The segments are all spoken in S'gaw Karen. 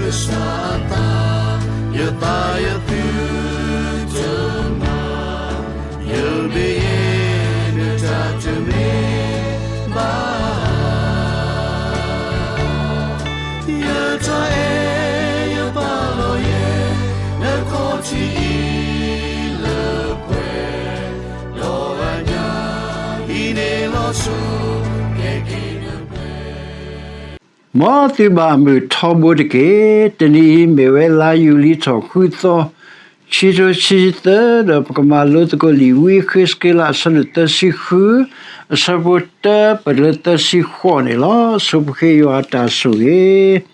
ကစၢ်အသး, ယသးယသုတမၤ, ယမ့ၢ်ယဲ နတၢ်တမ့ၢ်ဘၣ်. ယတၢ်အဲၣ်ယပာ်လီၤယဲ နခီၣ်ထံးအံၤလၢပှဲၤ, ဒီးအညၣ်အံၤန့ၣ်လီၤဆီ ကဲက့ၤနပှဲၤ မ်သုဘၣ်မုာ်ထီဘိတက့ၢ်. တနံၤအံၤမ့ၢ်ဝဲလါယူၤလံထီၣ်ဃုသီ, ခံထိဆံသၢ, ဒီးပကမၤလိသကိးလံာ်ဝံဃ့းစက့လးအဆၢဒိၣ်သၢဆံဃု, အဆၢဖိတၢပလၢသၢဆံဃိးန့ၣ်လီၤ. ဆိပဃ့ယွၤအတၢ်ဆိၣ်ဂ့ၤ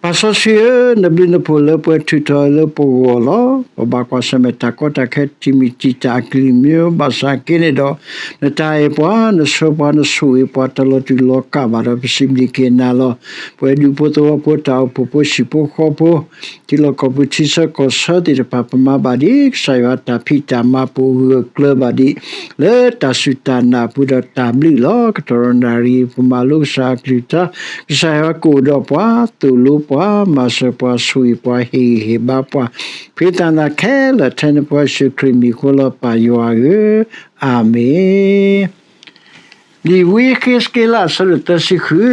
ပၢ်စီဆှံဧၢ, နဘျုးနဖှိၣ်လၢပှဲၤထုးထီၣ်လၢပဂီၢ်လီၤ. ပဘၣ်ကွၢ်ဆၢၣ်မဲာ်တၢ်ကီတၢ်ခဲတံၤမုၢ်တံၤတၢ်အကလုာ်မ့ၢ် ဘၣ်ဆၣ်က့န့ၣ်ဒီး နတၢ်အဲၣ်ပှၤ, နဆှၢပှၤ, နဆိၣ်ဂ့ၤပှၤတလီၤတူာ်လီၤကာ်ဘၣ်ဒီး ပစံးဘျုးက့ၤနၤလီၤ. ပဝဲဒူၣ်ဖိသဝီဖိတၢ်အိၣ်ဖှိၣ်ဖိဟံၣ်ဖိဃီဖိ ထံလီၢ်ကီၢ်ပူၤထံဆၢကီၢ်ဆၢသ့ၣ်တဖၣ် ပမၤဘၣ်ဒ်ကစၢ်ယွၤတၢ်ဖံးတၢ်မၤပူၤ ဂၢၢ်ကျၢၤဘၣ်ဒံး လၢတၢ်စူၢ်တၢ်နာ်အပူၤဒီးတၢ်ဘျုးလီၤ. ကတီၢ်ဒီးနၣ်ရံၣ် ပမၤလိကစၢ်အကလုၢ်ကထါ, ကစၢ်ယွၤကအိၣ်ဒီးပှၤ, သိၣ်လိပှၤ, မၤစၢၤပှၤ, ဆိၣ်ဂ့ၤပှၤ, ဟ့ၣ်ဂံၢ်ဟ့ၣ်ဘါပှၤ, ဖံးသးနၤခဲလၢာ် ထဲနဖိယ့ၣ်ၡူးခရံာ်မံၤအဃိလီၤ ပၢ်ယွၤဧၢ, အၤမ့ၣ်. လံာ်ဝံဃ့းစက့လးအဆၢဒိၣ်သၢဆံဃု,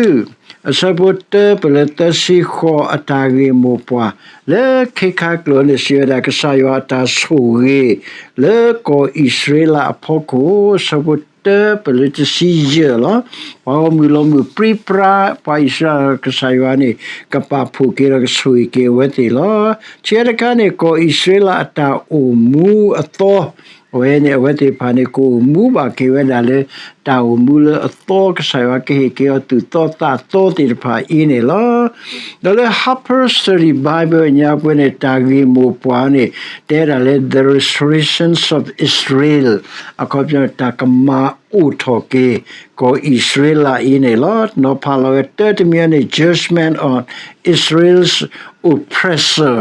အဆၢဖိတၢပလၢသၢဆံဃိး အတၢ်ဂ့ၢ်မိၢ်ပှၢ်, လၢခံခါကျိာ်န့ၣ် စံးဝဲဒၣ် ကစၢ်ယွၤအတၢ်ဆိၣ်ဂ့ၤ လၢကီၢ်အံၣ်စရ့လးအဖီခိၣ်, အဆၢဖိတၢပလၢတဆံယဲၢ်လီၤ. ပှၤဂီၢ်မုၢ်လီၤမုၢ်ပြံပြါ ပှၤအံၣ်စရ့လး ကစၢ်ယွၤန့ၣ် ကပာ်ဖှိၣ်က့ၤဒီးကဆိၣ်ဂ့ၤက့ၤအဝဲသ့ၣ်လီၤ. ခံခါတခါန့ၣ် ကီၢ်အံၣ်စရ့လးအတၢ်အိၣ်မူအသီ အဝဲန့ၣ် အဝဲသ့ၣ်တဖၣ်န့ၣ် ကအိၣ်မူဘၣ်က့ၤဝဲဒၣ်လၢ တၢ်အိၣ်မူလၢအသီ ကစၢ်ယွၤကဟ့ၣ်က့ၤအီၤသူၣ်သီသးသီသ့ၣ်တဖၣ်အံၤန့ၣ်လီၤ. ဒီးလၢ Harper's Study Bible ညါပှဲၤန့ၣ် တၢ်ဂ့ၢ်မိၢ်ပှၢ်န့ၣ် တဲဒၣ်လၢ The Restorations of Israel အခီပညီန့ၣ် တၢ်ကမၤအိၣ်ထီၣ်က့ၤ ကီၢ်အံၣ်စရ့လးအံၤန့ၣ်လီၤ. နီၤဖးလီၤဝဲတၢတမံၤန့ၣ် Judgment on Israel's Oppressor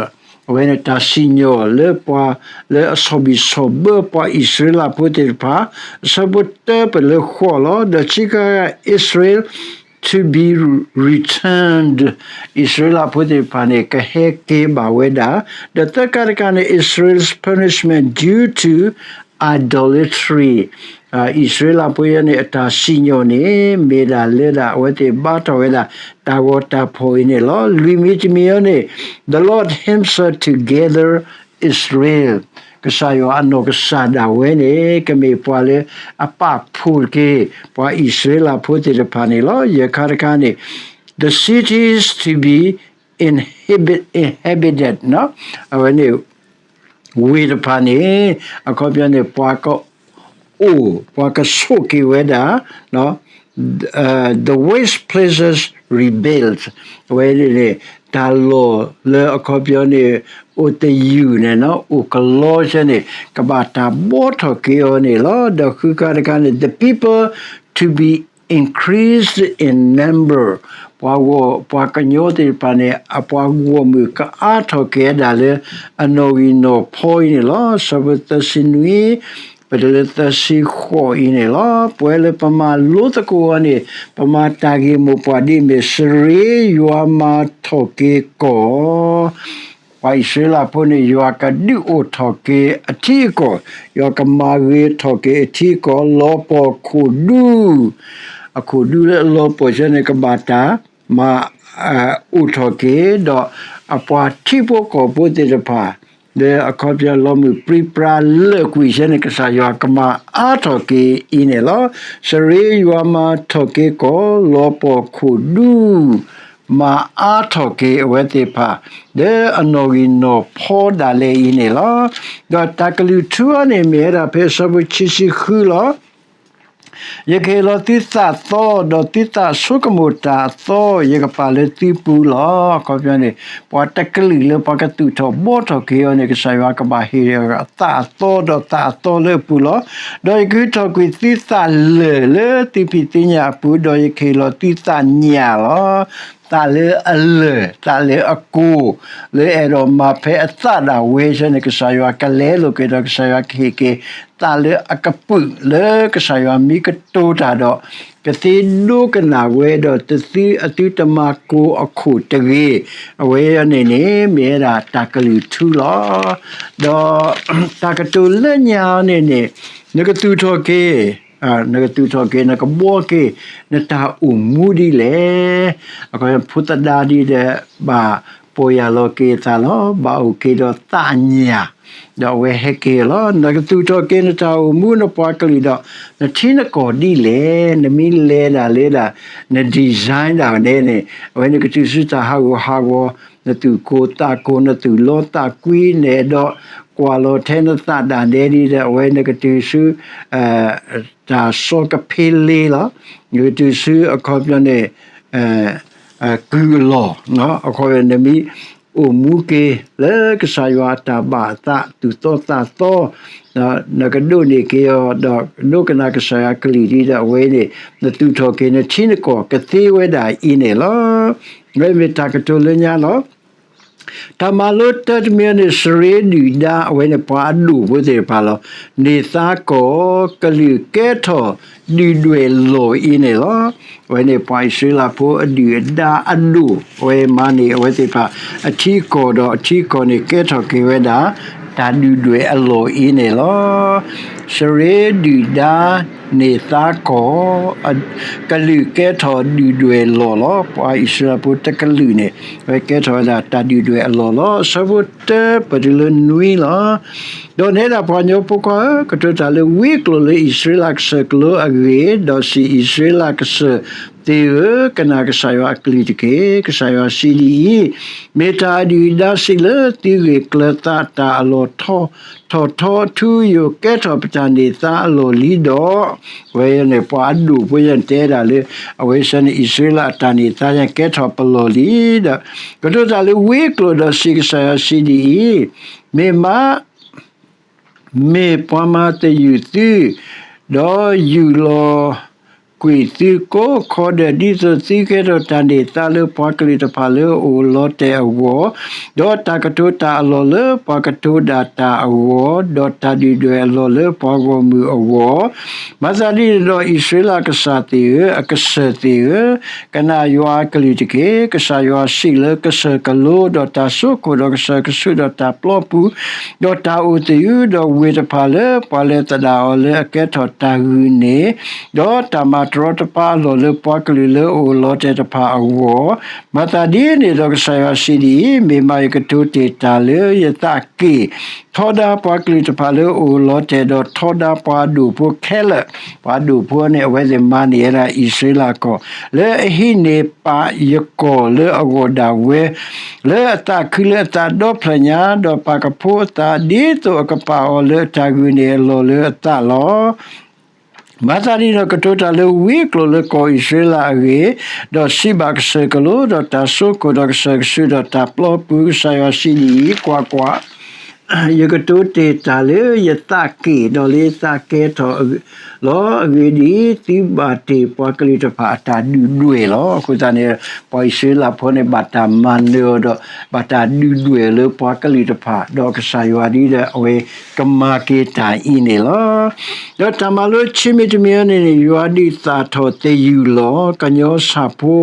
အဝဲန့ၣ် တၢ်စံၣ်ညီၣ်လၢပှၤ လၢအဆီၣ်ဘံၣ်ဆီၣ်ဘၢပှၤအံၣ်စရ့လးဖိသ့ၣ်တဖၣ်, အဆၢဖိတၢပလၢဃိးလီၤ. ဒီးခံခါ Israel to be returned အံၣ်စရ့လးဖိသ့ၣ်တဖၣ်န့ၣ် ကဟဲက့ၤဘၣ်ဝဲဒၣ်, ဒီးသၢခါတခါန့ၣ် Israel's punishment due to idolatry အံၣ်စရ့လးဖိယဲန့ၣ် အတၢ်စံၣ်ညီၣ်န့ၣ် မ့ၢ်ဒၣ်လၢဒၣ် အဝဲသ့ၣ်ဘါထီၣ်ဝဲဒၣ် တၢ်ဂီၤတၢ်ဖီၣ်အံၤန့ၣ်လီၤ. လွံၢ်မံၤတမံၤအံၤန့ၣ် The Lord himself to gather Israel ကစၢ်ယွၤအနီၢ်ကစၢ်ဒၣ်ဝဲန့ၣ် ကမ့ၢ်ပှၤလၢအပာ်ဖှိၣ်က့ၤ ပှၤအံၣ်စရ့လးဖိသ့ၣ်တဖၣ်န့ၣ်လီၤ. ယဲၢ်ခါတခါန့ၣ် the cities to be inhabit- inhabited အဝဲန့ၣ် ဝ့ၢ်တဖၣ်န့ၣ် အခီပညီန့ၣ် ပှၤကအိၣ် ပှၤကဆိးက့ၤဝဲဒၣ် the waste places rebuilt အဝဲန့ၣ် တၢ်လီၢ်လၢအခီပညီန့ၣ် အိၣ်သယုၢ်န့ၣ် အိၣ်ကလီဆဲန့ၣ် ကဘၣ်တၢ်ဘှီထီၣ်က့ၤအီၤန့ၣ်လီၤ. ဒီးဃုခါတခါန့ၣ် the people to be increased in number ပှၤဂီၢ် ပှၤကညီသ့ၣ်တဖၣ်န့ၣ် အပှၤဂီၢ်မုၢ်ကအါထီၣ်က့ၤဝဲဒၣ်လၢ အနီၣ်ဂံၢ်နီၣ်ဖီအံၤန့ၣ်လီၤ. ဆၢဖိသၢဆံနွံ ပတုၤလၢသၢဆံဃိးအံၤန့ၣ်လီၤ. ပဝဲလၢပမၤလိသကိးအီၤန့ၣ် ပမၤတၢ်ဂ့ၢ်မိၢ်ပှၢ်ဒ်အမ့ၢ် စရ့ယွၤမၤထီၣ်က့ၤကီၢ် ပှၤအံၣ်စရ့လးဖိန့ၣ် ယွၤကဒုးအိၣ်ထီၣ်က့ၤအထံအကီၢ်, ယွၤကမၤဂ့ၤထီၣ်က့ၤအထံအကီၢ်, လီၤပှီၢ်ခိၣ်ဒူ, အခိၣ်ဒူလၢအလီၤပှီၢ်ဆဲန့ၣ် ကဘၣ်တၢ်မၤ အိၣ်ထီၣ်က့ၤ, ဒီးအပှၤထံဖိကီၢ်ဖိသ့ၣ်တဖၣ် လၢအခီပညီလီၤမုၢ်ပြံပြါလၢာ်ကွံာ်ဆဲန့ၣ် ကစၢ်ယွၤကမၤအါထီၣ်က့ၤအံၤန့ၣ်လီၤ. စရ့ယွၤမၤထီၣ်က့ၤကီၢ်, လီၤပှီၢ်ခိၣ်ဒူ မၤအါထီၣ်က့ၤအဝဲသ့ၣ်တဖၣ် လၢအနီၣ်ဂံၢ်နီၣ်ဖီဒၣ်လဲာ်အံၤန့ၣ်လီၤ. ဒီးတၢ်ကလုၢ်ထူအံၤန့ၣ် မ့ၢ်ဝဲဒၣ်ဖဲအဆၢဖိခံဆံဃုလီၤ. ယကဟ့ၣ်လီၤသုသးသီ, ဒီးသုသးဆိကမိၣ်တၢ်အသီ ယကပာ်လၢသုပူၤလီၤ. အခီပညီန့ၣ် ပှၤတကလုာ်လၢပှၤကသူၣ်ထီၣ်ဘှီထီၣ်က့ၤအီၤန့ၣ် ကစၢ်ယွၤကဘၣ်ဟ့ၣ်အသးအသီ ဒီးသးအသီလၢအပူၤလီၤ. ဒီးယကဟံးထီၣ်ကွံာ်သုသးလၢာ်လၢသုဖံးသုညၣ်အပူၤ, ဒီးယကဟ့ၣ်လီၤသုသးညၣ်လီၤ. သးလၢအလၢၢ်, သးလၢအကိၢ်, လၢအဲၣ်ဒိးမၤဖဲအသးဒၣ်ဝဲဆၢန့ၣ် ကစၢ်ယွၤကလဲလိာ်က့ၤဒီး ကစၢ်ယွၤကဟ့ၣ်က့ၤ သးလၢအကပုာ်လၢကစၢ်ယွၤမ့ၢ်ကတိၤတၢ်ဒီး ကသ့ဒိကနၣ်ဝဲဒီး တသုအသုတမၤကိာ်အခိၣ်တဂ့ၤ. အဝဲန့ၣ်န့ၣ် မ့ၢ်ဝဲဒၣ်တၢ်ကလုၢ်ထူလီၤ. ဒီးတၢ်ကတိၤလၢညါန့ၣ်န့ၣ် နကသူၣ်ထီၣ်က့ၤ, နကသူၣ်ထီၣ်က့ၤ နကဘှီက့ၤ နတၢ်အိၣ်မူဒ်လဲၣ်. ဖိသဒါဒ်ဒီး ဘၣ်ပီၢ်ယၢ်လီၤက့ၤအသးလီၤ. ဘၣ်အိၣ်က့ၤဒီးသးညၣ်, ဒီးအဝဲဟဲက့ၤလီၤ. နကသူၣ်ထီၣ်က့ၤနတၢ်အိၣ်မူ နပှၤကလုာ်ဒီး နထံနကီၢ်ဒ်လဲၣ်. နမ့ၢ်လဲၤဒၣ်လၢဒၣ် န design ဒၣ်ဝဲန့ၣ်န့ၣ် အဝဲန့ၣ်ကတုၤဆူတၢ်ဟးဂူာ်ဟးဂီၤ, နသူၣ်ကိၢ်သးကိၢ် နသူၣ်လီသးကွံ နအဲၣ်ဒိးကွၢ်လီၤထဲနသးဒၣ်နဲဒ်ဒီး အဝဲန့ၣ်ကတုၤဆူ တၢ်စီကဖ့လ့လီၤ. နကတုၤဆူအခီပညီန့ၣ် ကုၢ်အလီၢ်, အခီပညီနမ့ၢ်အိၣ်မူက့ၤလၢကစၢ်ယွၤအတၢ်ဘၣ်အသး သူၣ်သီသးသီ, နကဒိးန့ၢ်က့ၤအီၤ ဒီးဒိကနၣ်ကစၢ်ယွၤကလုၢ်ဒ်ဒီး အဝဲန့ၣ် နသူၣ်ထီၣ်က့ၤ နထံနကီၢ်ကသ့ဝဲဒၣ်အံၤန့ၣ်လီၤ. အဝဲမ့ၢ်တၢ်ကတိၤလၢညါလီၤ. တၢ်မၤလိတၢတမံၤန့ၣ် စရ့ဒုၣ်ဒါ အဝဲန့ၣ်ပှၤအဒိၣ်ဖိသ့ၣ်တဖၣ်လီၤ. န့ၢ်သါကီၢ် ကလုာ်ကဲထီၣ်ဒုၣ်ဒွဲၣ်လီၢ်အံၤန့ၣ်လီၤ. အဝဲန့ၣ်ပှၤအံၣ်စရ့လးဖိအဒုၣ်အဒါအဒိၣ် အဝဲမၤန့ၢ်အဝဲသ့ၣ်တဖၣ် အထံကီၢ်ဒီးအထံကီၢ်န့ၣ် ကဲထီၣ်က့ၤဝဲဒၣ် တၢ်ဒုၣ်ဒွဲၣ်အလီၢ်အံၤန့ၣ်လီၤ. စရ့ဒုၣ်ဒါ န့ၢ်သါကီၢ် ကလုာ်ကဲထီၣ်ဒုၣ်ဒွဲၣ်လီၢ်လီၤ. ပှၤအံၣ်စရ့လးဖိတကလုာ်န့ၣ် အဝဲကဲထီၣ်ဝဲဒၣ်တၢ်ဒုၣ်ဒွဲၣ်အလီၢ်လီၤ. အဆၢဖိတၢပတုၤလၢနွံလီၤ. ဒီးနဲဒၣ်ပှၤကညီဖိခွါဧၢ, ကတိၤတၢ်လၢဝံကျိာ်လၢအံၣ်စရ့လးကစၢၢ်ကလိအဂ့ၢ်, ဒီးစံးအံၣ်စရ့လးကစၢၢ်သ့ၣ်ဧၢ, ကနၣ်ကစၢ်ယွၤအကလုၢ်တက့ၢ်. ကစၢ်ယွၤစံးဒ်အံၤ, မ့ၢ်တၢ်အဒုၣ်အဒါစံးလၢသုဂ့ၢ်ကျၢၤသး တၢ်အလီၢ်ထီၣ်ထီထီထူယိာ် ကဲထီၣ်ပတၢ်န့ၢ်သါအလီၢ်လံဒီး, အဝဲန့ၣ် ပှၤအဒိၣ်ဖိယဲန့ၣ်တဲဒၣ်လၢ အဝဲဆၢန့ၣ် အံၣ်စရ့လးအတၢ်န့ၢ်သါယဲန့ၣ် ကဲထီၣ်ပလီၢ်လံဒီး, ကတိၤတၢ်လၢဝံကျိာ်ဒီးစံး ကစၢ်ယွၤစံးဒ်အံၤ, မ့ၢ်မး မ့ၢ်ပှၤမၤသယုၢ်သု, ဒီးယူၢ်လီၤကွံာ်သုကိးခီဒၢး ဒ်သိးသုကဲထီၣ်တၢ်န့ၢ်သါလၢပှၤကလုာ်တဖၣ်လၢအအိၣ်လီၤတဲာ်အဂီၢ်, ဒီးတၢ်ကတိၤတၢ်အလီၢ်လၢပှၤကတိၤဒၣ်တၢ်အဂီၢ်, ဒီးတၢ်ဒုၣ်ဒွဲၣ်အလီၢ်လၢပှၤဂီၢ်မုၢ်အဂီၢ်, မၤသးဒ်န့ၣ်ဒီး အံၣ်စရ့လးကစၢ်သ့ၣ်ဧၢ, အကစၢၢ်သ့ၣ်ဧၢ, ကနၣ်ယွၤအကလုၢ်တက့ၢ်. ကစၢ်ယွၤစံးလၢကစၢၢ်ကလိ ဒီးတၢ်စိခိၣ် ဒီးကစၢၢ်ကဆူး ဒီးတၢ်ပျီပူၤ, ဒီးတၢ်အိၣ်သယုၢ်, ဒီးဝ့ၢ်တဖၣ်လၢပှၤလဲၤသဒၣ်အီၤလၢအကဲထီၣ်တၢ်ဂုာ်န့ၣ်, ဒီးတၢ်မၤတရီတပါအလီၢ်လၢပှၤကလုာ်လၢအအိၣ်လီၤတဲာ်တဖၣ်အဂီၢ်, မၤသးဒ်န့ၣ်ဒီး ကစၢ်ယွၤစံးဒ်အံၤ, မ့ၢ်မးယကတိၤတ့ၢ်တၢ်လၢယသးက့ၢ် ထီဒါပှၤကလုာ်တဖၣ်လၢအအိၣ်လီၤတဲာ်, ဒီးထီဒါပှၤအဒိၣ်ဖိခဲလၢာ်, ပှၤအဒိၣ်ဖိန့ၣ် အဝဲသ့ၣ်မၤန့ၢ်ဝဲဒၣ်အံၣ်စရ့လးကီၢ်, လၢအဟံးန့ၢ်ပာ်ယကီၢ်လၢအဂီၢ်ဒၣ်ဝဲ, လၢအသးခုလၢအသးဒီဖျၢၣ်ညါ, ဒီးပာ်ကဖိအသး ဒ်သိးအကပာ်အီၤလၢအတၢ်ဂုာ်န့ၢ်အလီၢ်လၢအသးလီၤ. မၤသးဒ်န့ၣ်ဒီး ကတိၤတၢ်လၢဝံကျိာ်လၢကီၢ်အံၣ်စရ့လးအဂ့ၢ်, ဒီးစံးဘၣ်ကစၢၢ်ကလိ ဒီးတၢ်စိခိၣ် ဒီးကစၢၢ်ကဆူး ဒီးတၢ်ပျီပူၤ, ကစၢ်ယွၤစံးဒ်အံၤ, ကွၢ်ကွၢ်, ယကတိၤတ့ၢ်တၢ်လၢယသးက့ၢ် ဒီးလၢယသးကဲထီၣ်လီၤ. အဂ့ၢ်ဒ်အံၤ, သုဘၣ်တ့ၢ်ပှၤကလုာ်တဖၣ်အတၢ်ဒုၣ်ဒွဲၣ်လီၤ. အဃိသတးန့ၣ် ပှၤအံၣ်စရ့လးဖိန့ၣ် ဘၣ်တၢ်မၤနၢၤအီၤဒီး ဘၣ်တၢ်ဒုၣ်ဒွဲၣ်လၢပှၤကလုာ်တဖၣ်, ဒီးကစၢ်ယွၤဒ်ဒီး အဝဲကမၤက့ၤတၢ်အံၤန့ၣ်လီၤ. ဒီးတၢ်မၤလိဆံးမံၤတမံၤန့ၣ်န့ၣ် ယွၤဒုးသၣ်ထီၣ်သယုၢ်လီၤ. ကညီဆၣ်ဖိ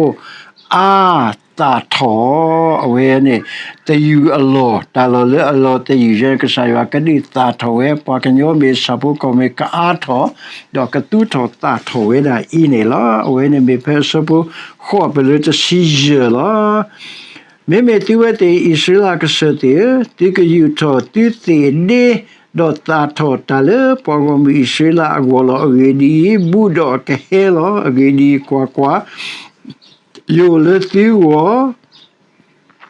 အါ သၣ်ထီၣ်, အဝဲန့ၣ် သယုၢ်အလီၢ်, တၢ်လီၢ်လၢအလီၤသယုၢ်ယဲ ကစၢ်ယွၤကဒုးသၣ်ထီၣ်ဝဲ, ပှၤကညီမ့ၢ်ဆၣ်ဖိကီၢ်ဖိမ့ၢ်ကအါထီၣ်, ဒီးကသူထီၣ်သၣ်ထီၣ်ဝဲဒၣ်အံၤန့ၣ်လီၤ. အဝဲန့ၣ်မ့ၢ်ဖဲအဆၢဖိဃိးပၢၢ်လၢတဆံယဲၢ်လီၤ. မ့မ့ၢ်သုဝဲသ့ၣ် အံၣ်စရ့လးကစၢၢ်သ့ၣ်ဧၢ, သုကယူာ်ထီၣ်သုသ့ၣ်ဒ့, ဒီးသၣ်ထီၣ်တၢ်လၢပှၤဂီၢ်မုၢ်အံၣ်စရ့လးအဂီၢ်လီၤ. အဂ့ၢ်ဒ်အံၤ, ဘူးဒီးအကဟဲလီၤ. အဂ့ၢ်ဒ်အံၤ, ကွၢ်ကွၢ်, ယအိၣ်လၢသုဂီၢ်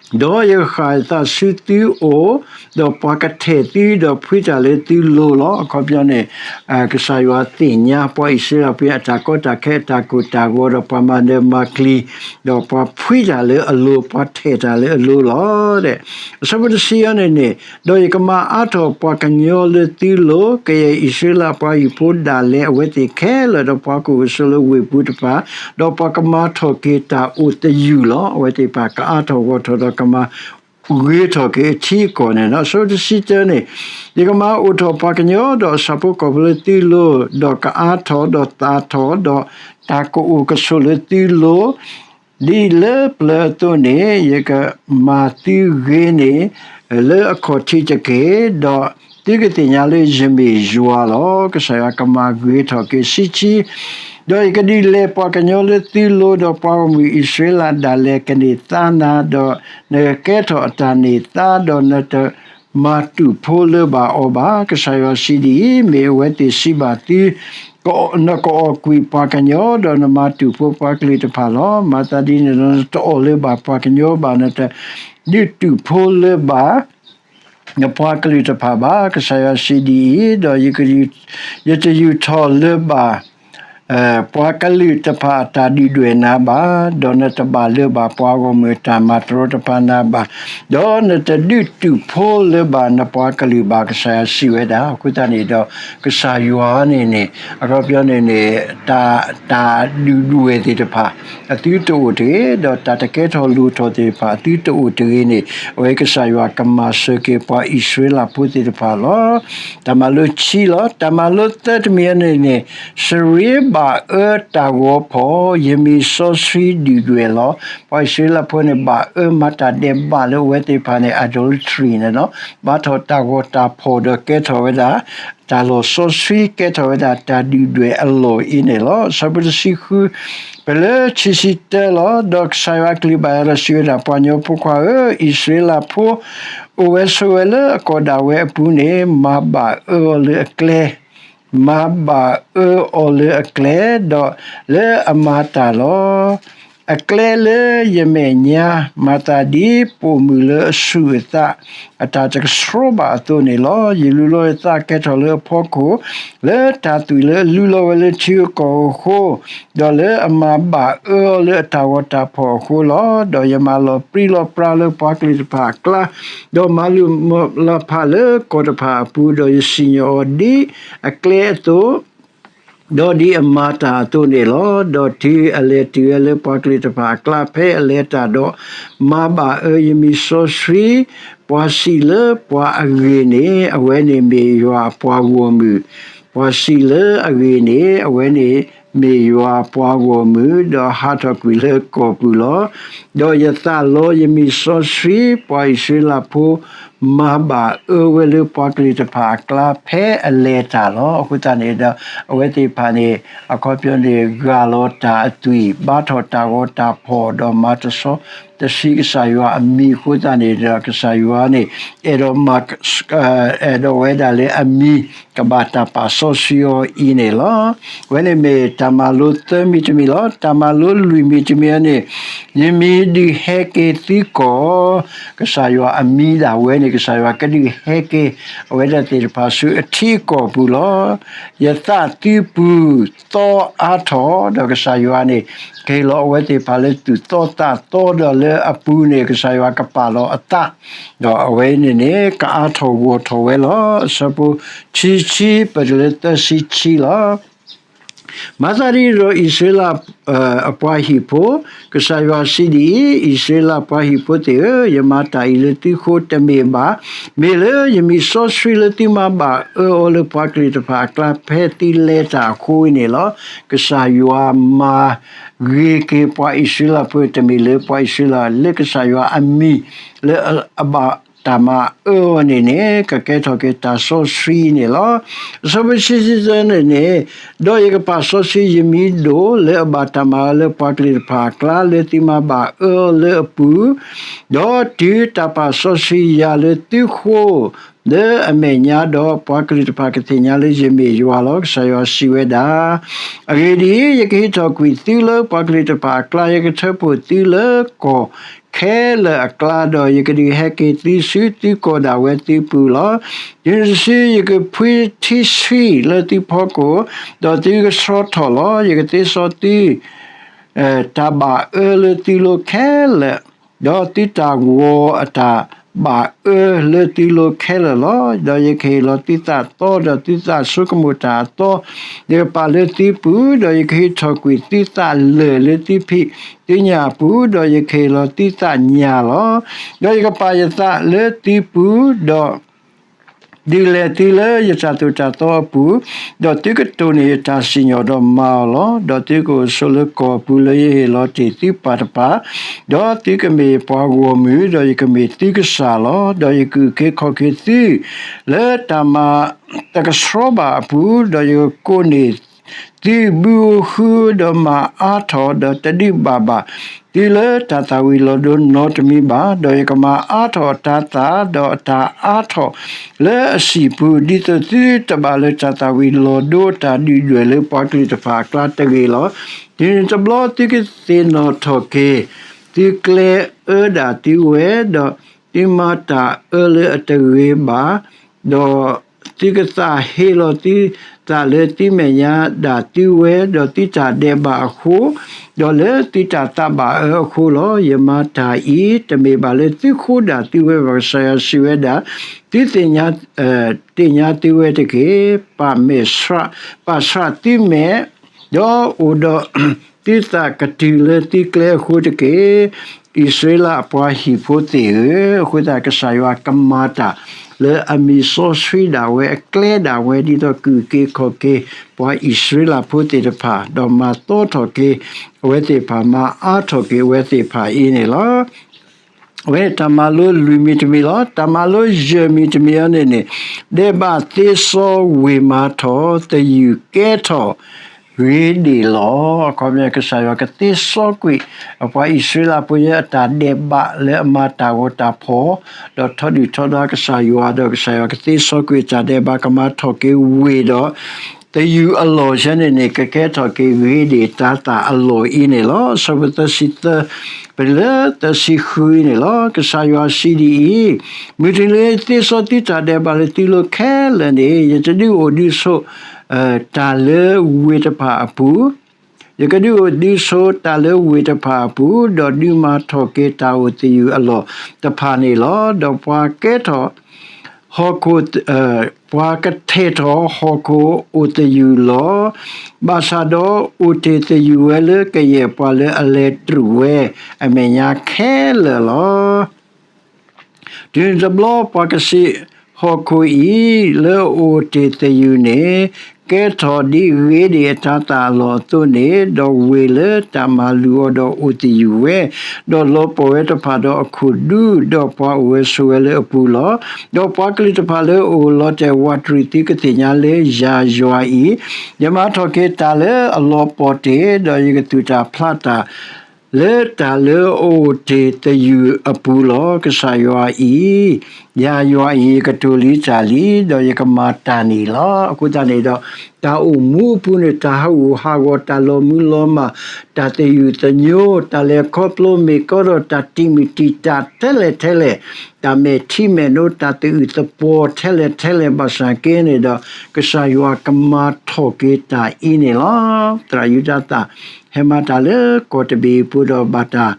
ဒီးယကဃၣ်ယသးဆူသုအိၣ်, ဒီးပှၤကထဲၣ်သု, ဒီးဖှံတၢ်လၢသုလိၤလီၤ. အခီပညီန့ၣ် ကစၢ်ယွၤသ့ၣ်ညါပှၤအံၣ်စရ့လးဖိအတၢ်ကီတၢ်ခဲအတၢ်ကိၢ်တၢ်ဂီၤ ဒီးပှၤမၤနၢၤမၤကျံၤ, ဒီးပှၤဖှံတၢ်လၢအလိၤ, ပှၤထဲၣ်တၢ်လၢအလိၤလီၤ. အဆၢဖိတဆံအံၤန့ၣ်န့ၣ်, ဒီးယကမၤအါထီၣ်ပှၤကညီလၢသုလိၤ, ကယဲၢ်အံၣ်စရ့လးပှၤဟံၣ်ဖိဒၣ်လဲာ် အဝဲသ့ၣ်ခဲလၢာ်ဒီးပှၤကူၣ်ကဆိးလၢဝ့ၢ်ပူၤတဖၣ်, ဒီးပှၤကမၤထီၣ်က့ၤတၢ်အိၣ်သယုၢ်လီၤ. အဝဲသ့ၣ်တဖၣ်ကအါထီၣ်ဂီၢ်ထီၣ်ဒီးကမၤ ဂ့ၤထီၣ်က့ၤအထံအကီၢ်န့ၣ်လီၤ. အဆၢဖိတဆံတၢန့ၣ်, ယကမၤအိၣ်ထီၣ်ပှၤကညီဒီးအဆၣ်ဖိကီၢ်ဖိလၢသုလိၤ, ဒီးကအါထီၣ်ဒီးသၣ်ထီၣ်, ဒီးတၢ်ကအိၣ်ကဆိးလၢသုလိၤ, ဒ်လၢပျၢၤအသိးန့ၣ်, ယကမၤသုဂ့ၤန့ၢ်လၢအခီၣ်ထံးတက့ၢ်, ဒီးသုကသ့ၣ်ညါလၢယမ့ၢ်ယွၤလီၤ. ကစၢ်ယွၤကမၤဂ့ၤထီၣ်က့ၤဆံးဆံး, ဒီးယကဒုးလဲၤပှၤကညီလၢသုလိၤ, ဒီးပှၤဂီၢ်မုၢ်အံၣ်စရ့လးဒၣ်လဲာ်ကန့ၢ်သါနၤ, ဒီးနကကဲထီၣ်အတၢ်န့ၢ်သါ, ဒီးနတမၤတူာ်ဖိလၢဘၣ်အီၤဘၣ်. ကစၢ်ယွၤစံးဒ်အံၤ, မ့ၢ်အဝဲသ့ၣ်စံးဘၣ်သု, နကအီၣ်ကွံာ်ပှၤကညီ, ဒီးနမၤတူာ်ဖိပှၤကလုာ်တဖၣ်လီၤ. မၤသးဒ်န့ၣ်ဒီး နတအီၣ်လၢၤဘၣ်ပှၤကညီဘၣ်, နတဒုးတူာ်ဖိလၢၤဘၣ် နပှၤကလုာ်တဖၣ်ဘၣ်. ကစၢ်ယွၤစံးဒ်အံၤ, ဒီးယတယူာ်ထီၣ်လၢၤဘၣ် ပှၤကလုာ်တဖၣ်အတၢ်ဒုၣ်ဒွဲၣ်နၤဘၣ်, ဒီးနတဘၣ်လၢၤဘၣ်ပှၤဂီၢ်မုၢ်အတၢ်မၤတရီတပါနၤဘၣ်, ဒီးနတဒုးတူာ်ဖိလၢၤဘၣ်နပှၤကလုာ်ဘၣ်, ကစၢ်ယွၤစံးဝဲဒၣ်. အဃိသတးန့ၣ်ဒီး ကစၢ်ယွၤန့ၣ်န့ၣ် အခီပညီန့ၣ်န့ၣ် တၢ် တၢ်ဒုၣ်ဒွဲၣ်သ့ၣ်တဖၣ် အသုတအိၣ်တဂ့ၤ, ဒီးတၢ်တကဲထီၣ်လိၣ်ထီၣ်သ့ၣ်တဖၣ် အသုတအိၣ်တဂ့ၤန့ၣ်, အဝဲကစၢ်ယွၤကမၤစၢၤက့ၤပှၤအံၣ်စရ့လးဖိသ့ၣ်တဖၣ်လီၤ. တၢ်မၤလိခံလီၤ. တၢ်မၤလိသၢတမံၤအံၤန့ၣ်န့ၣ်, စရ့ဘၣ်အၢတၢ်ဂီၤဖီၣ်, ယမံၤစီဆှံဒုၣ်ဒွဲၣ်လီၤ. ပှၤအံၣ်စရ့လးဖိန့ၣ် ဘၣ်အၢမၤတၢ်ဒဲးဘးလၢအဝဲသ့ၣ်တဖၣ်န့ၣ် idolatry န့ၣ်လီၤ. ဘါထီၣ်တၢ်ဂီၤတၢ်ဖီၣ်ဒီးကဲထီၣ်ဝဲဒၣ် တၢ်လီၢ်စီဆှံ ကဲထီၣ်ဝဲဒၣ်တၢ်ဒုၣ်ဒွဲၣ်အလီၢ်အံၤန့ၣ်လီၤ. အဆၢဖိတဆံဃု ပလၢခံဆံတၢလီၤ. ဒီးကစၢ်ယွၤအကလုၢ်ဘၣ်ယၤဒီးစံးဝဲဒၣ်, ပှၤကညီဖိခွါဧၢ, အံၣ်စရ့လးဖိ အိၣ်ဝဲဆိးဝဲလၢအကီၢ်ဒၣ်ဝဲအပူၤန့ၣ်, မၤဘၣ်အၢအီၤလၢအကျဲ မၤဘၣ်အၢအီၤလၢအကျဲ, ဒီးလၢအမၤတၢ်လီၤ. အကျဲလၢယမဲာ်ညါ မၤသးဒ်ပိာ်မုၣ်လၢအဆူၣ်အသး အတၢ်တကဆှီဘၣ်အသိးန့ၣ်လီၤ. ယလူလီၤယသးကဲထီၣ်လၢအဖီခိၣ်, လၢတၢ်သွံၣ်လၢအလူလီၤဝဲလၢထံဂုၤကီၢ်ဂၤအဃိ, ဒီးလၢအမၤဘၣ်အၢအီၤလၢအတၢ်ဂီၤတၢ်ဖီၣ်အဃိလီၤ. ဒီးယမၤလီၤပြံလီၤပြါလၢပှၤကလုာ်တဖၣ်အကျါ, ဒီးမၤလုၢ်မၤလၢ်ဖးလၢကီၢ်တဖၣ်အပူၤ, ဒီးယစံၣ်ညီၣ်အီၤဒ်အကျဲအသိး, ဒီးဒ်အမၤတၢ်အသိးန့ၣ်လီၤ. ဒီးတုၤအလဲၤတုၤဝဲလၢပှၤကလုာ်တဖၣ်အကျါဖဲအလဲၤတၢ်ဒီး, မၤဘၣ်အၢယမံၤစီဆှံ, ပှၤစံးလၢပှၤအဂ့ၢ်န့ၣ်, အဝဲန့ၣ်မ့ၢ်ယွၤအပှၤဂီၢ်မုၢ်, ပှၤစံးလၢအဂ့ၢ်န့ၣ်, အဝဲန့ၣ်မ့ၢ်ယွၤအပှၤဂီၢ်မုၢ်, ဒီးဟးထီၣ်ကွံာ်လၢကီၢ်ပူၤလီၤ. ဒီးယသးလီယမံၤစီဆှံ, ပှၤအံၣ်စရ့လးဖိ မၤဘၣ်အၢဝဲလၢပှၤကလုာ်တဖၣ်အကျါဖဲအလဲၤတၢ်လီၤ. အဃိသတးန့ၣ်ဒီး အဝဲသ့ၣ်တဖၣ်န့ၣ် အခီပညီန့ၣ် ဂၢ်လီၤတၢ်အသွံၣ်, ဘါထီၣ်တၢ်ဂီၤတၢ်ဖီၣ်, ဒီးမၤတဆီတဆီကစၢ်ယွၤအမံၤအဃိသတးန့ၣ်ဒီး ကစၢ်ယွၤန့ၣ် အဲၣ်ဒိးမၤ အဲၣ်ဒိးဝဲဒၣ်လၢအမံၤ ကဘၣ်တၢ်ပာ်စီဆှံအီၤအံၤန့ၣ်လီၤ. အဝဲန့ၣ်မ့ၢ်တၢ်မၤလိသၢမံၤတမံၤလီၤ. တၢ်မၤလိလွံၢ်မံၤတမံၤန့ၣ်, ယမံၤဒုးဟဲက့ၤသုကီၢ်, ကစၢ်ယွၤအမံၤဒၣ်ဝဲန့ၣ် ကစၢ်ယွၤကဒုးဟဲက့ၤ အဝဲဒၣ်သ့ၣ်တဖၣ်ဆူအထံအကီၢ်ပူၤလီၤ. ယသးသုပူၤသီအါထီၣ်, ဒီးကစၢ်ယွၤန့ၣ် ကဟ့ၣ်လီၤအဝဲသ့ၣ်တဖၣ်လၢသူၣ်သီသးသီ, ဒီးလၢအပူၤန့ၣ် ကစၢ်ယွၤကပာ်လီၤအသး, ဒီးအဝဲန့ၣ်န့ၣ် ကအါထီၣ်ဂီၢ်ထီၣ်ဝဲလီၤ. အဆၢဖိခံဆံ ပတုၤလၢသၢဆံခံလီၤ. မၤသးဒ်အံၤဒီးအံၣ်စရ့လးအပှၤဟံၣ်ဖိ, ကစၢ်ယွၤစံးဒ်အံၤ, အံၣ်စရ့လးပှၤဟံၣ်ဖိသ့ၣ်ဧၢ, ယမၤတၢ်အံၤလၢသုဃိတမ့ၢ်ဘၣ်, မ့ၢ်လၢယမံၤစီဆှံလၢသုမၤဘၣ်အၢအီၤလၢပှၤကလုာ်တဖၣ်အကျါ ဖဲသုလဲၤတၢ်အဃိန့ၣ်လီၤ. ကစၢ်ယွၤမၤဂ့ၤက့ၤပှၤအံၣ်စရ့လးဖိ တမ့ၢ်လၢပှၤအံၣ်စရ့လး လၢကစၢ်ယွၤအမံၤ လၢအဘၣ်တၢ်မၤအၢအီၤန့ၣ်န့ၣ် ကကဲထီၣ်က့ၤတၢ်စီဆှံန့ၣ်လီၤ. အဆၢဖိခံဆံသၢန့ၣ်န့ၣ်, ဒီးယကပာ်စီဆှံယမံၤဒိၣ်လၢအဘၣ်တၢ်မၤအၢလၢပှၤကလုာ်တဖၣ်အကျါ လၢသုမၤဘၣ်အၢအီၤလၢအပူၤ, ဒီးတုၤတၢ်ပာ်စီဆှံယၤလၢသုဃိ လၢအမဲာ်ညါဒီး ပှၤကလုာ်တဖၣ်ကသ့ၣ်ညါလၢယမ့ၢ်ယွၤလီၤ. ကစၢ်ယွၤစံးဝဲဒၣ်. အဂ့ၢ်ဒ်အံၤ, ယကဟ့ၣ်ထီၣ်ကွံာ်သုလၢပှၤကလုာ်တဖၣ်အကျါ, ယကထၢဖှိၣ်သုလၢကီၢ် သုကဒုးအိၣ်လၢယကီၢ်ခဲလၢာ်အကျါ, ဒီးယကဒုးဟဲက့ၤသုဆူသုကီၢ်ဒၣ်ဝဲသုပူၤလီၤ. တုၤနုၤတစုယကဖှံထံဆှံလၢသုဖီခိၣ်, ဒီးသုကဆှီထီၣ်လီၤ. ယကသ့စီသု တၢ်ဘၣ်အၢလၢသုလိၤခဲလၢာ်, ဒီးသုတၢ်ဂီၤအတၢ်ဘၣ်အၢလၢသုလိၤခဲလၢာ်လီၤ. ဒီးယကဟ့ၣ်လီၤသုသးသီ, ဒီးသုသးဆိကမိၣ်တၢ်အသီ, ယကပာ်လၢသုပူၤ, ဒီးယကဟ့ၣ်ထီၣ်ကွံာ်သုသးလၢာ်လၢသုဖံးသုညၣ်အပူၤ, ဒီးယကဟ့ၣ်လီၤသုသးညၣ်လီၤ. ဒီးယကပာ်ယသးလၢသုပူၤ, ဒီး ဒုးလဲၤသုလၢယတၢ်သိၣ်တၢ်သီအပူၤ, ဒီးသုကတိၢ်န့ၢ်ယတၢ်စံၣ်ညီၣ်ဒီးမၤအီၤလီၤ. ဒီးသုကအိၣ်ဆိးလၢကီၢ်အပူၤလၢယဟ့ၣ်လီၤတ့ၢ်သုပၢ်တဖၣ်, ဒီးသုကမ့ၢ်ပှၤဂီၢ်မုၢ်, ဒီးယကမ့ၢ်သုကစၢ်လီၤ. ဒီးယကအုၣ်က့ၤခီၣ်က့ၤသု လၢတၢ်မၤတကဆှီဘၣ်အပူၤ, ဒီးယကကိးန့ၢ် သုဘုဧိၤဟုဧိၤ, ဒီးမၤအါထီၣ်, ဒီးတဒုးဘၣ်ဘၣ် သုလၢတၢ်သၣ်ဝံၤလီၤဒိနီတမံၤဘၣ်. ဒီးယကမၤအါထီၣ်အတၤသၣ်, ဒီးအတၢ်အါထီၣ်လၢအဆံးပူၤ, ဒ်သိးသုတဘၣ်လၢတၢ်သၣ်ဝံၤလီၤဒိတၢ်ဒုၣ်ဒွဲၣ်လၢပှၤကလုာ်တဖၣ်အကျါတဂ့ၤလီၤ. တုၤနုၤတဘျီသုကသ့ၣ်နီၣ်ထီၣ်က့ၤ သုကျဲအၢဒၣ်သုဝဲ, ဒီးသုမၤတၢ်အၢလၢအတဂ့ၤဘၣ်, ဒီးသုကသးဟ့လီၤသုသးလၢသုမဲာ်ညါဒၣ်သုဝဲ, ဒီးသုတၢ်ဒဲးဘးအဃိ, ဒီးလၢသုတၢ်သးဘၣ်အၢအဃိလီၤ. ယမၤတၢ်အံၤ တမ့ၢ်ဘၣ်လၢသုဃိဒၣ်သုဝဲဘၣ်. ကစၢ်ယွၤစံးဝဲဒၣ်, သုသ့ၣ်ညါ, သ့ၣ်ညါသုဝဲတက့ၢ်. ပာ်မဲာ်ဆှး, ပာ်ဆှးသုမဲာ်, ဒီးအိၣ်ဒီး သုသးကတုၤလၢသုကျဲအဃိတက့ၢ်. အံၣ်စရ့လးအပှၤဟံၣ်ဖိသ့ၣ်ဧၢ, အဃိသတးကစၢ်ယွၤကမၤတၢ် လၢအမံၤစီဆှံဒၣ်ဝဲ အကျဲဒၣ်ဝဲ ဒ်သိးကအုၣ်က့ၤခီၣ်က့ၤ ပှၤအံၣ်စရ့လးဖိသ့ၣ်တဖၣ်, ဒီးမၤသီထီၣ်က့ၤအဝဲသ့ၣ်တဖၣ်, မၤအါထီၣ်က့ၤအဝဲသ့ၣ်တဖၣ်အံၤန့ၣ်လီၤ. အဝဲန့ၣ်တၢ်မၤလိလွံၢ်မံၤတမံၤလီၤ. တၢ်မၤလိယဲၢ်မံၤတမံၤအံၤန့ၣ်န့ၣ်, ဒဲးဘးသ့စီဝ့ၢ်မၤထီၣ် သယုၢ်ကဲထီၣ် ဂ့ၤဒံးလီၤ. အခီပညီ ကစၢ်ယွၤကသ့စီကွံာ် ပှၤအံၣ်စရ့လးဖိအတၢ်ဒဲးဘးလၢအမၤတၢ်ဂီၤတၢ်ဖီၣ်, ဒီးထီဒုၣ်ထီဒါကစၢ်ယွၤ, ဒီးကစၢ်ယွၤကသ့စီကွံာ်တၢ်ဒဲးဘး ကမၤထီၣ်က့ၤဝ့ၢ်ဒီး သယုၢ်အလီၢ်ဆၢန့ၣ်န့ၣ် ကကဲထီၣ်က့ၤဂ့ၤဒံးတၤသၣ်အလီၢ်အံၤန့ၣ်လီၤ. အဆၢဖိသၢဆံသၢ ပတုၤလၢသၢဆံဃုအံၤန့ၣ်လီၤ. ကစၢ်ယွၤစံးဒ်အံၤ, မုၢ်တနံၤလၢယသ့စီသုတၢ်ဒဲးဘးလၢသုလိၤခဲလၢာ်န့ၣ်, ယတဒုးအိၣ်ဒုးဆိး တၢ်လၢဝ့ၢ်တဖၣ်အပူၤ, ယကဒုးအိၣ်ဒုးဆိးတၢ်လၢဝ့ၢ်တဖၣ်အပူၤ, ဒီးဒုးမၤထီၣ်က့ၤတၢ်အိၣ်သယုၢ်အလီၢ်တဖၣ်န့ၣ်လီၤ. ဒီးပှၤကဲထီၣ်ဟီၣ်ခိၣ်, ပှၤကထဲၣ်ထီၣ်ဟီၣ်ခိၣ်အိၣ်သယုၢ်လီၤ. ဘၣ်ဆၣ်ဒီးအိၣ်တ့ၢ်သယုၢ်ဝဲလၢကယဲၢ်ပှၤလၢအလဲၤတြူာ်ဝဲ အမဲာ်ညါခဲလၢာ်လီၤ. တုၤနုၤတဘျီပှၤကစံး, ဟီၣ်ခိၣ်အံၤလၢအအိၣ်တ့ၢ်သယုၢ်န့ၣ် ကဲထီၣ်ဒ်ဂ့ၤဒံးအတၤသၣ်အလီၢ်အသိးန့ၣ်, ဒီးဝ့ၢ်လၢတၢ်မၤလုၢ်အီၤဒီးအိၣ်သယုၢ်ဝဲ, ဒီးလီၤပှီၢ်ဝဲတဖၣ်ဒီးအခိၣ်ဒူ, ဒီးပှၤအိၣ်ဝဲဆိးဝဲလၢအပူၤလီၤ. ဒီးပှၤကလုာ်တဖၣ်လၢအအိၣ်လီၤတဲာ်ဝးတရံးသုကသ့ၣ်ညါလၢယၤယွၤအံၤ, ယမၤထီၣ်က့ၤတၢ်လၢအလီၤပှီၢ်တ့ၢ်, ဒီးယကသူၣ်တၢ်ဖျးတၢ် လၢတၢ်လၢအအိၣ်တ့ၢ်သယုၢ်အပူၤလီၤ. ကစၢ်ယွၤအံၤ, ယၤယွၤအံၤ ယကတိၤလံတၢ်လံ, ဒီးယကမၤတၢ်န့ၣ်လီၤ. အဃိသတးန့ၣ်ဒီး တၢ်အိၣ်မူအပူၤန့ၣ် တၢ်ဟးဂူာ်ဟးဂီၤ, တၢ်လီၤမုၢ်လီၤမၢ်, တၢ်သယုၢ်သညိ, တၢ်လဲၤခီဖျိမ့ၢ်ကီဒီး တၢ်တံာ်မုၢ်တံာ်တာ်ထဲလဲၣ်ထဲလဲၣ်, တၢ်မဲာ်ထံမဲာ်နိ, တၢ်သအုးသပှီၤထဲလဲၣ်ထဲလဲၣ် ဘၣ်ဆၣ်က့န့ၣ်ဒီး ကစၢ်ယွၤကမၤထီၣ်က့ၤတၢ်အံၤန့ၣ်လီၤ. သရၣ်ယူဒၤသၣ် ဟဲမၤတၢ်လၢကီၢ်တဘ့ၣ်အပူၤဒီးဘၣ်တၢ်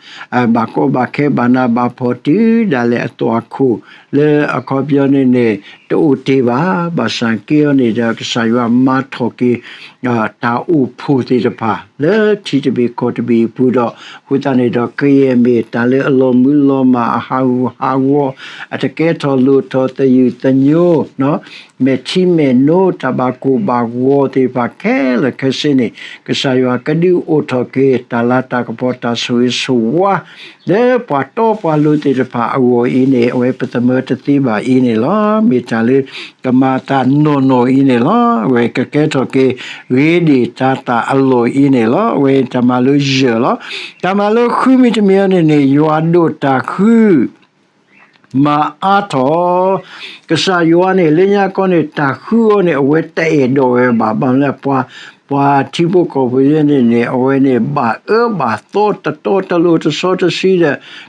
ဘၣ်ကီဘၣ်ခဲဘၣ်နးဘၣ်ဖှီၣ်တုၤဒၣ်လဲာ်အသွၣ်ခိၣ်လၢအခီပညီန့ၣ်န့ၣ် တအိၣ်တ့ၢ်ဘၣ်. ဘၣ်ဆၣ်က့အီၤန့ၣ်ဒီး ကစၢ်ယွၤမၤထီၣ်က့ၤ တၢ်အိၣ်ဖှိၣ်သ့ၣ်တဖၣ် လၢထံတဘ့ၣ်ကီၢ်တဘ့ၣ်အပူၤဒီး အဃိသတးန့ၣ်ဒီး ကယဲၢ်မ့ၢ်တၢ်လၢအလီၤမုၢ်လီၤမၢ် အဟးဂူာ်ဟးဂီၤ အတကဲထီၣ်လိၣ်ထီၣ်သယုၢ်သညိ မဲာ်ထံမဲာ်နိ တၢ်ဘၣ်ကိၢ်ဘၣ်ဂီၤသ့ၣ်တဖၣ်ခဲလၢာ်ခဲဆ့န့ၣ် ကစၢ်ယွၤကဒုးအိၣ်ထီၣ်က့ၤ တၢ်လၤတၢ်ကပီၤ တၢ်ဆိၣ်ဂ့ၤဆိၣ်ဝါ လၢပှၤတီပှၤလိၤသ့ၣ်တဖၣ်အဂီၢ်အံၤန့ၣ် အဝဲပသမၢတသ့ဘၣ်အံၤန့ၣ်လီၤ. မ့ၢ်တၢ်လၢကမၤသးနီၢ်နီၢ်အံၤန့ၣ်လီၤ. အဝဲကကဲထီၣ်က့ၤ ဂ့ၤဒံးတၤသၣ်အလီၢ်အံၤန့ၣ်လီၤ. အဝဲတၢ်မၤလိယဲၢ်လီၤ. တၢ်မၤလိဃုမံၤတမံၤအံၤန့ၣ်န့ၣ် ယွၤဒိးတၢ်ဃု မၤအါထီၣ် ကစၢ်ယွၤန့ၣ် လၢညါကီန့ၣ် တၢ်ဃုအီၤန့ၣ် အဝဲတအဲၣ်ဒိးဝဲဘၣ်. ဘၣ်မနုၤလဲၣ် ပှၤ ပှၤထံဖိကီၢ်ဖိယဲန့ၣ်န့ၣ် အဝဲန့ၣ်ဘၣ်အၢဘၣ်သီတတီတလိၤတစီတဆှံဒီး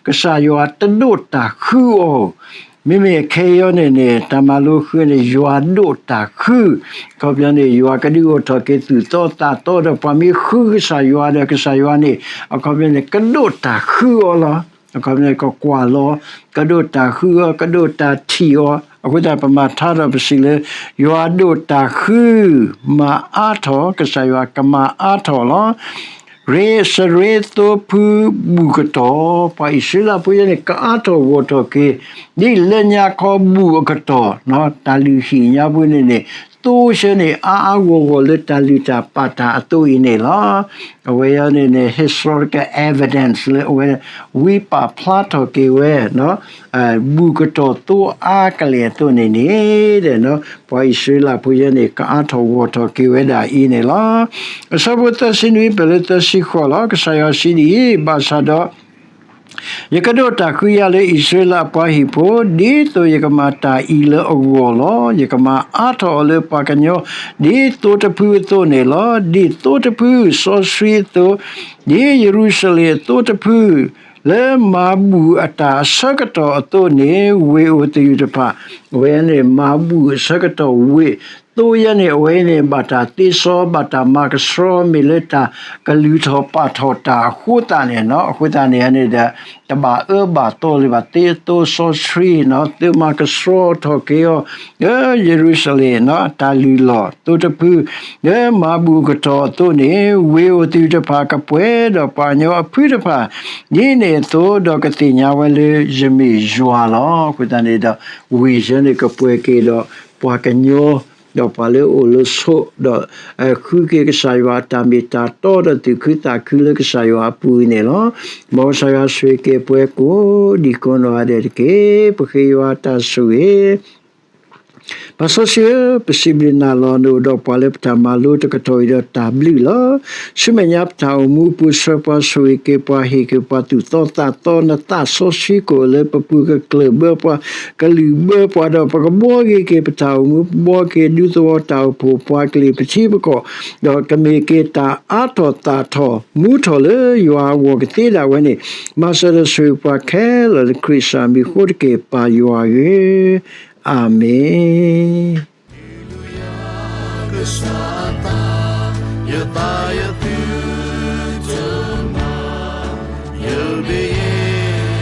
ကစၢ်ယွၤတဒိးတၢ်ဃုအီၤ မ့မ့ၢ်ခဲအံၤန့ၣ်န့ၣ် တၢ်မၤလိဃုန့ၣ် ယွၤဒိးတၢ်ဃု, အခီပညီန့ၣ် ယွၤကဒုးအိၣ်ထီၣ်က့ၤသူၣ်သီသးသီဒီး ပှၤမ့ၢ်ဃုကစၢ်ယွၤဒီး ကစၢ်ယွၤန့ၣ် အခီပညီန့ၣ် ကဒိးတၢ်ဃုအီၤလီၤ. အခီပညီန့ၣ် ကကွၢ်လီၤ, ကဒိးတၢ်ဃုအီၤ, ကဒိးတၢ်ထံၣ်အီၤ, အဃိသတး ပမၤထါဒီးပစံးလၢ ယွၤဒိးတၢ်ဃု မၤအါထီၣ်, ကစၢ်ယွၤကမၤအါထီၣ်လီၤ. ရ့စရ့သိဖုဘူၣ်ကတီၢ်, ပှၤအံၣ်စရ့လးဖိယဲန့ၣ် ကအါထီၣ်ဂီၢ်ထီၣ်က့ၤ ဒ်လၢညါခီဘူၣ်အကတီၢ်, တၢ်လုၢ်ဟံၣ်ညါပူၤန့ၣ်န့ၣ် သိဆၢန့ၣ် အါအါဂီၢ်ဂီၢ်လၢတၢ်လုၢ်တၢ်ပာ်တၢ်အသိးအံၤန့ၣ်လီၤ. အဝဲအံၤန့ၣ်န့ၣ် historical evidence လၢအဝဲ ဝံပာ်ဖျါထီၣ်က့ၤဝဲ ဘူၣ်ကတီၢ်သိအါကလဲာ်အသိးန့ၣ်န့ၣ် ပှၤအံၣ်စရ့လးဖိယဲန့ၣ် ကအါထီၣ်ဂီၢ်ထီၣ်က့ၤဝဲဒၣ်အံၤန့ၣ်လီၤ. အဆၢဖိသၢဆံနွံ ပၢၢ်လၢသၢဆံဃိးလီၤ. ကစၢ်ယွၤစံးဒ်အံၤ, ဘၣ်ဆၣ်ဒီး ယကဒိးတၢ်ဃုယၤလၢအံၣ်စရ့လးအပှၤဟံၣ်ဖိ, ဒ်သိးယကမၤတၢ်အံၤလၢအဂီၢ်လီၤ. ယကမၤအါထီၣ်အီၤလၢပှၤကညီ ဒ်သိတဖုအသိးန့ၣ်လီၤ. ဒ်သိတဖုစီဆှံအသိး, ဒ်ယရူၤၡလ့ၣ်အသိတဖု လၢမၤဘူၣ်အတၢ်အဆၢကတီၢ်အသိးန့ၣ် ဝ့ၢ်အိၣ်သယုၢ်တဖၣ်, အဝဲန့ၣ် မၤဘူၣ်အဆၢကတီၢ်ဝ့ၢ်, သိယဲန့ၣ် အဝဲန့ၣ် ဘၣ်တၢ်သ့စီ ဘၣ်တၢ်မၤကဆှီ မ့ၢ်လၢတၢ်ကလုၢ်ထီၣ်ပာ်ထီၣ်တၢ်အဃိသတးန့ၣ်, အဃိသတးန့ၣ်န့ၣ်ဒီး တဘၣ်အၢဘၣ်သီလၢၤဘၣ်, သ့သိစီဆှံနီၤ, သုမၤကဆှီထီၣ်က့ၤအီၤ လၢယရူၤၡလ့ၣ်နီၤ, တၢ်လုၢ်လီၢ်သိတဖု လၢမၤဘူၣ်ကတီၢ်အသိးန့ၣ်, ဝ့ၢ်အိၣ်သယုၢ်တဖၣ်ကပှဲၤဒီးပှၤကညီအဖုတဖၣ်, ဒ်န့ၣ်အသိး, ဒီးကသ့ၣ်ညါဝဲလၢယမ့ၢ်ယွၤလီၤ. အဃိသတးန့ၣ်ဒီး ဝ့ၢ်ယဲန့ၣ်ကပှဲၤက့ၤဒီးပှၤကညီ, ဒီးပှၤလၢအအိၣ်လၢဆိး, ဒီးဃုက့ၤကစၢ်ယွၤအတၢ်မ့ၢ်တၢ်တီဒီးသူၣ်ခုသးခုလၢကစၢ်ယွၤအပူၤအံၤန့ၣ်လီၤ. မ်ကစၢ်ယွၤဆိၣ်ဂ့ၤက့ၤပှၤကိးဒံကိးနီၢ်ဂၤဒဲးတက့ၢ်. ပဃ့ယွၤတၢ်ဆိၣ်ဂ့ၤ ပၢ်စီဆှံဧၢ, ပစံးဘျုးနၤလီၤ. နအိၣ်ဒီးပှၤလၢပတၢ်မၤလိတကတီၢ်အံၤဒီးတၢ်ဘျုးလီၤ. ဆူမဲာ်ညါပတၢ်အိၣ်မူပူၤ ဆှၢပှၤဆိၣ်ဂ့ၤက့ၤပှၤ ဟ့ၣ်က့ၤပှၤသူၣ်သီသးသီ နသးစီဆှံကအိၣ်လၢပပူၤ ကကျၢၢ်ဘၢပှၤ ကလုၢ်ဘၢပှၤဒီး ပကဘှီက့ၤက့ၤပတၢ်အိၣ်မူ ဘှီက့ၤဒူသဝီတၢ်အိၣ်ဖှိၣ် ပှၤကလုာ်ပထံပကီၢ် ဒီးကမ့ၢ်က့ၤတၢ်အါထီၣ်သၣ်ထီၣ်မူထီၣ်လၢယွၤအဂီၢ်ကသ့ဒၣ်ဝဲန့ၣ်, မၤစၢၤဒီးဆိၣ်ဂ့ၤပှၤခဲလၢာ်လၢခရံာ်စၢ်မံၤအဃိတက့ၢ် ပၢ်ယွၤဧၢ. အၤမ့ၣ်. ကစၢ်အသး ယသးယသုတမၤ ယဘၣ်ယဲ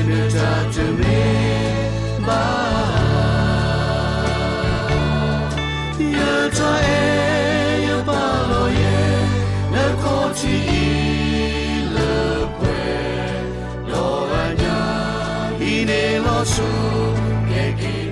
နတၢ်တမ့ၢ်ဘၣ် ယတၢ်အဲၣ်ယပာ်လီၤယဲ နခီၣ်ထံးအံၤလၢပှဲၤ ဒီးအညၣ် ဟံးန့ၢ်လီၤဆိ ကဲက့ၤ